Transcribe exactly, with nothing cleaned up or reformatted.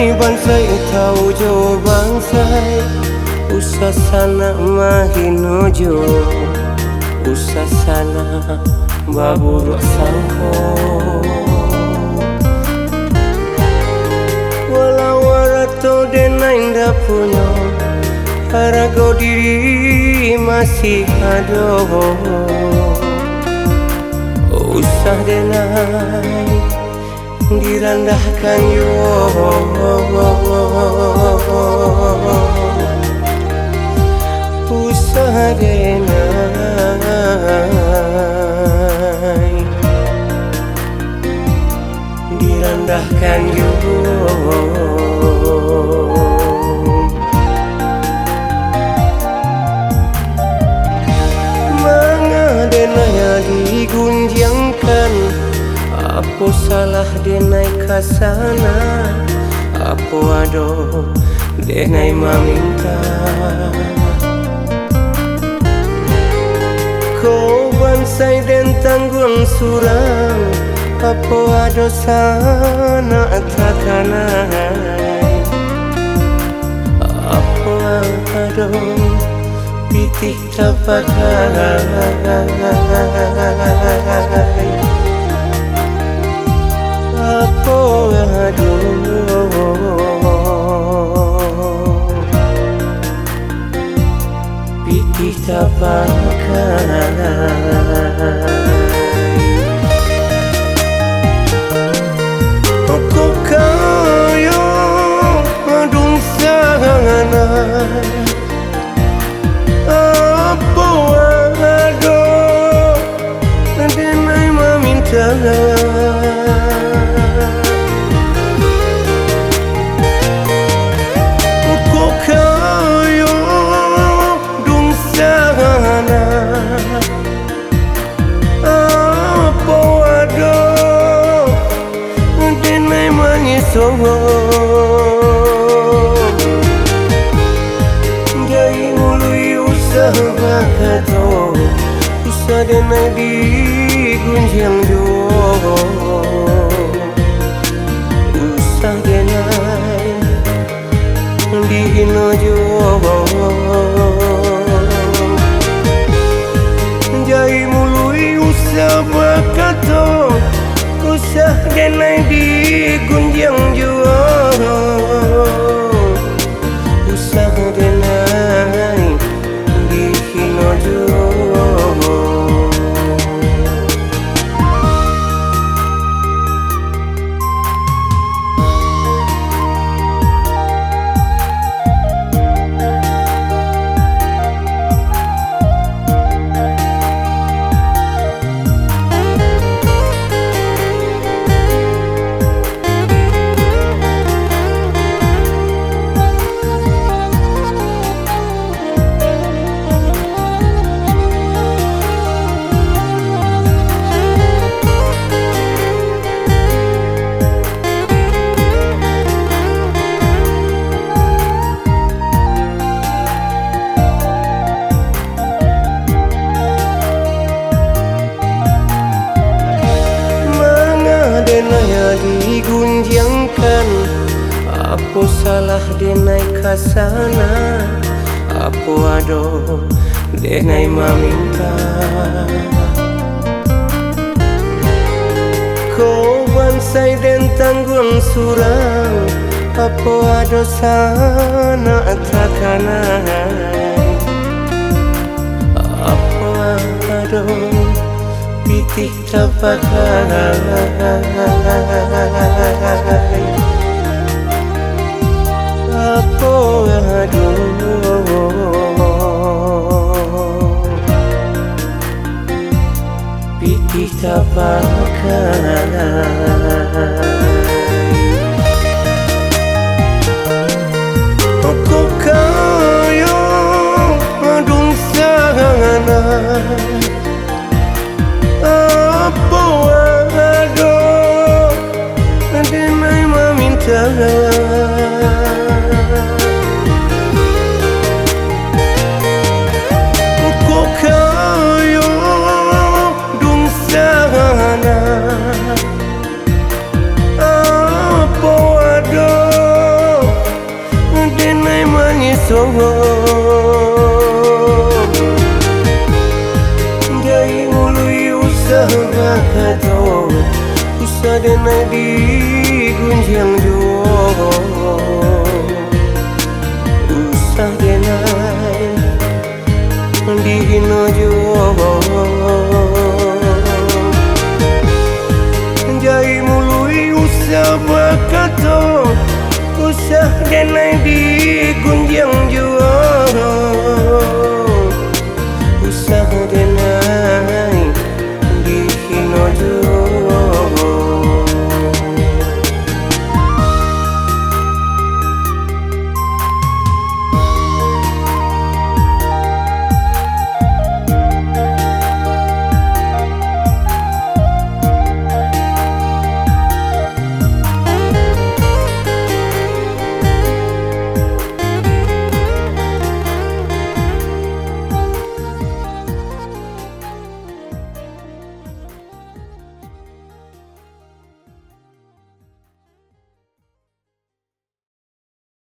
Bansaik tau jo bansaik, usah sanak mahino jo, usah sanak baburuak sangko. Walau arato denai indak punyo, harago diri masih ado. Usah denai dirandahkan yo. Usah denai dirandahkan yo. Manga denai digunjiangkan? Apo salah denai ka sanak? Apo ado denai mamintak? Ko bansaik den tangguang surang, apo ado sanak takanai? Apo ado pitih tapakai? Apo ado pitih tapakai? Kok kayo dunsanak, apo ado denai mamintak? Kok kayo dunsanak, apo ado denai manyiso? Jari muluik usah bakato, usah denai digunjiang juo. Usah denai dihino juo. Jari muluik usah bakato, usah denai digunjiang juo. Usah denai dihino juo. Manga denai digunjiangkan? Apo salah denai ka sanak? Apo ado denai mamintak? Ko bansaik den tangguang surang, apo ado sanak takanai? Apo ado pitih tapakai? Apo ado pitih tapakai? Kok kayo dunsanak, apo ado denai mamintak? Kok kayo dunsanak, apo ado Jahek muluik usah bakato, usah denai digunjiang juo, usah denai dihino juo. Jahek muluik usah bakato, usah denai digunjiang juo.